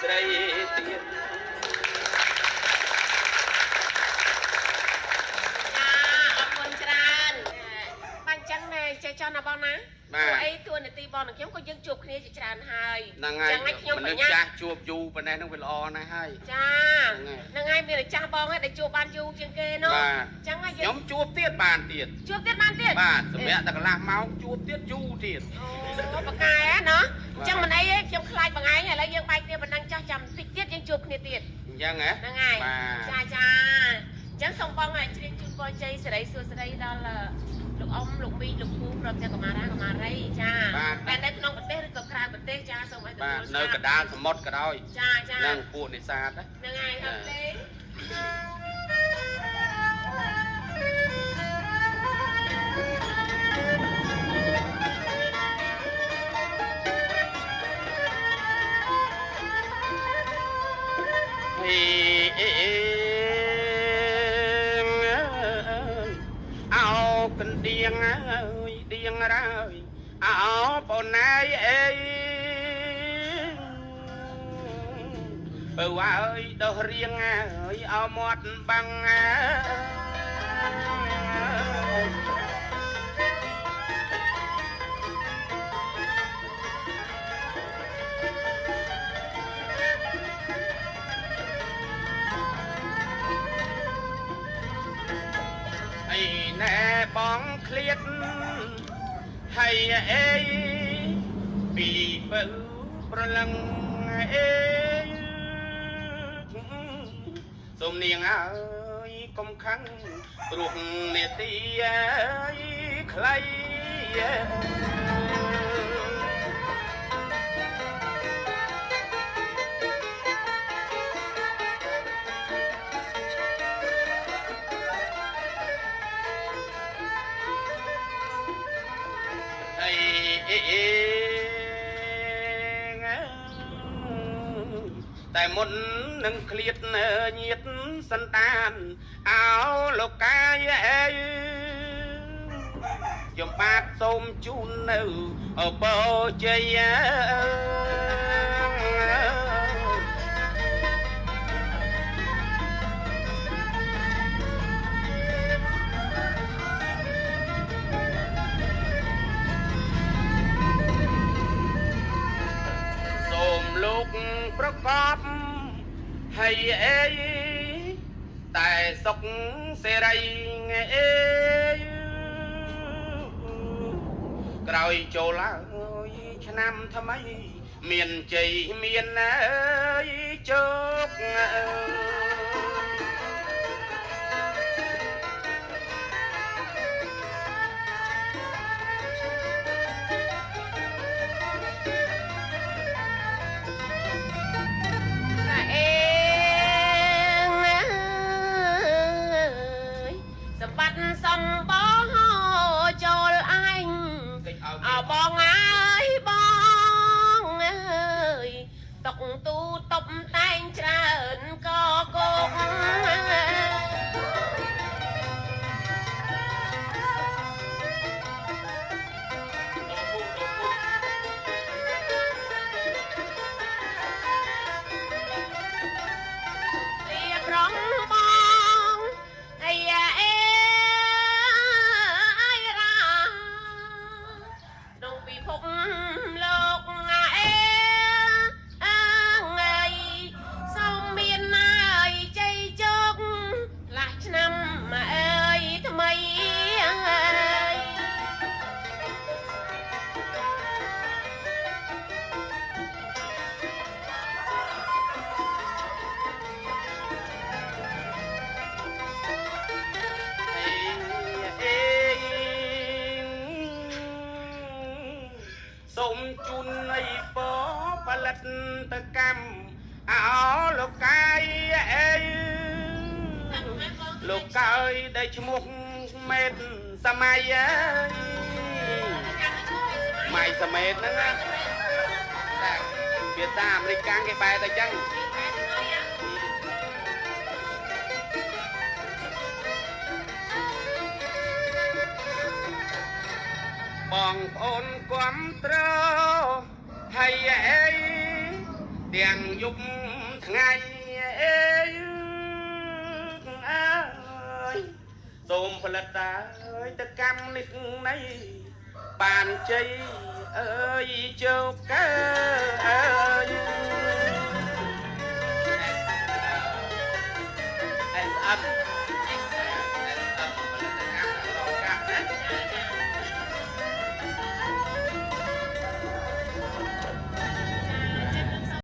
ស្ដីទៀត ចាអរគុណច្រើនបាទអញ្ចឹងណែចេះចង់ណាបងណា បាទ អីតួនាទីបងនិងខ្ញុំក៏យើងជួបគ្នាជាច្រើនហើយ ហ្នឹងហើយ ចឹងហើយខ្ញុំ មនុស្ស បញ្ញា ចាស់ជួបយូរប៉ុណ្ណេះហ្នឹងវាល្អណាស់ហើយ ចា ហ្នឹង ហ្នឹងហើយមានតែចាស់បងឯងដែលជួបបានយូរជាងគេនោះ បាទ ចឹងហើយយើ ខ្ញុំ ង ជួបទៀតបានទៀត ជួបទៀតបានទៀត បាទសម្រាប់តែកន្លះម៉ោងជួបទៀតយូរទៀត អូបកែណោះអញ្ចឹងមិនអីទេខ្ញុំខ្លាចបងឯងឥឡូវយើងបែកគ្នាប៉ុណ្ណឹងចាស់ចាំតិចទៀតយើងជួបគ្នាទៀត អញ្ចឹងហ៎ ហ្នឹងហើយ បាទ ចាចាអញ្ចឹងសូមបងឲ្យជ្រាបជូនពរជ័យសិរីសួស្តីដល់លោកអ៊ំលោកមីងលោកពូព្រមទាំងកុមារាកុមារីចាតែនៅក្នុងប្រទេសឬក៏ក្រៅប្រទេសចាសូមឲ្យទ បាទ ទូល នៅកណ្ដាលសមុទ្រក៏ដោយ ចាចា នឹងពួកនេសាទណា ហ្នឹងហើយអត់ទេ ហេអេអោកណ្ដៀងអើយដៀងរើយអោបងណៃអេបើអើយដោះរៀងអើយអោមាត់បាំងអើយ អីណែបងឃ្លាតហើយអេពីពៅប្រលឹងអេសូមនាងអើយកុំខឹងព្រោះនេតិអើយខ្លីអីអេតែមុននឹងឃ្លាតញាតសន្តានអោលោកកាយអេខ្ញុំបាទសូមជូននៅពរជ័យសូមលោកប្រកបហើយអេតែសុខសេរីអេក្រោយចូលហើយឆ្នាំថ្មីមានជ័យមានអើយជោគអើយ តាអេងអើយសម្បត្តិសំបចូលអញ កិច្ចឲ្យ អោបងអើយបងអើយតុកទូតបតែងច្រើនកកោក រៀបរងបងអាយ៉ាអេអាយរ៉ាក្នុងពិភពលោកអេអើយសូមមានណាយជ័យជោគផ្លាស់ឆ្នាំអើយថ្មីអើយ អេសូមជូននៃពផលិតកម្មអោលោកកាយអេលោកកាយដែលឈ្មោះមេតសម័យអើយម៉ៃសមេតហ្នឹងណាតែភាសាអាមេរិកកាំងគេបែរទៅចឹង បងប្អូនគាំទ្រហើយអី ទាំងយប់ថ្ងៃអេអើយសូមផលិតតើយទៅកម្មនេះណៃបានជ័យអើយជោគអើយ SM។